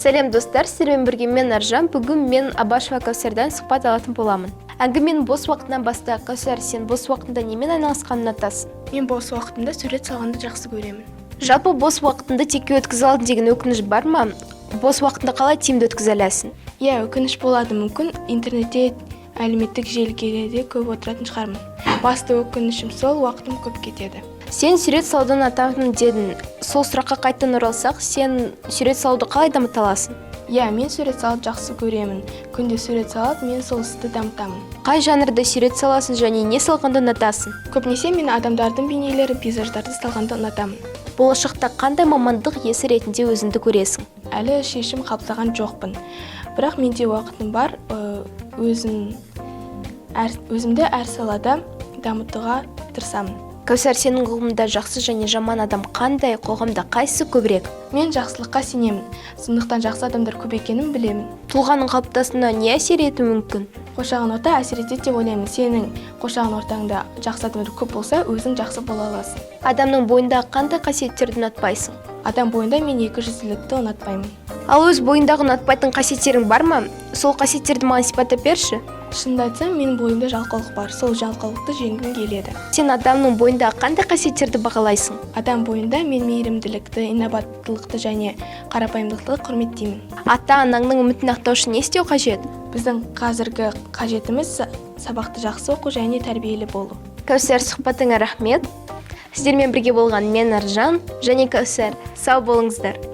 Сәлем, достар! Сіздермен бірге мен, Аржан. Бүгін мен Абашева Кәусардан сұхбат алатын боламын. Әңгіменің бос уақытынан бастайық. Кәусар, сен бос уақытында немен айналысқанды ұнатасың? Мен бос уақытымда сурет салғанды жақсы көремін. Жалпы, бос уақытыңды текке өткізе алдым деген өкініш бар ма? Бос уақытыңды қалай тиімді өткізе аласың? Иә, өкініш болады. Мүмкін, интернетте, әлеуметтік желілерде көп отыратын шығармын. Басты өкінішім сол, уақытым көп кетеді. Сен сурет салуды ұнатамын дедің. Сол сұраққа қайтадан оралсақ, сен сурет салуды қалай дамыта аласың? Иә, мен сурет салуды жақсы көремін. Күнде сурет салып, мен сол істі дамытамын. Қай жанрда сурет саласың және не салғанды ұнатасың? Көбінесе мен адамдардың бейнелері, пейзаждарды салғанды ұнатамын. Болашақта қандай мамандық иесі ретінде өзіңді көресің? Әлі шешім қабылдаған жоқпын, бірақ менде уақытым бар, өзімді әр салада дамытуға тырысамын. Кәусар, сенің ұғымында жақсы және жаман адам қандай? Қоғамда қайсысы көбірек? Мен жақсылыққа сенемін, сондықтан жақсы адамдар көп екенін білемін. Тұлғаның қалыптасуына не әсер етуі мүмкін? Қоршаған орта әсер етеді деп ойлаймын. Сенің қоршаған ортаңда жақсы адамдар көп болса, өзің жақсы бола аласың. Адамның бойындағы қандай қасиеттерді ұнатпайсың? Адам бойында мен екіжүзділікті ұнатпаймын. Ал өз бойындағы ұнатпайтын қасиеттерің бар ма? Сол қасиеттерді маған сипаттап берші. Шынымды айтсам, менің бойымда жалқаулық бар. Сол жалқаулықты жеңгім келеді. Сен адамның бойындағы қандай қасиеттерді бағалайсың? Адам бойында мен мейірімділікті, инабаттылықты және қарапайымдылықты құрметтеймін. ата анаңның үмітін ақтау үшін не істеу қажет? Біздің қазіргі қажетіміз сабақты жақсы оқу және тәрбиелі болу. Кәусар, сұхбатыңа рахмет. Сіздермен бірге болған мен, Аржан, және Кәусар. Сау болыңыздар!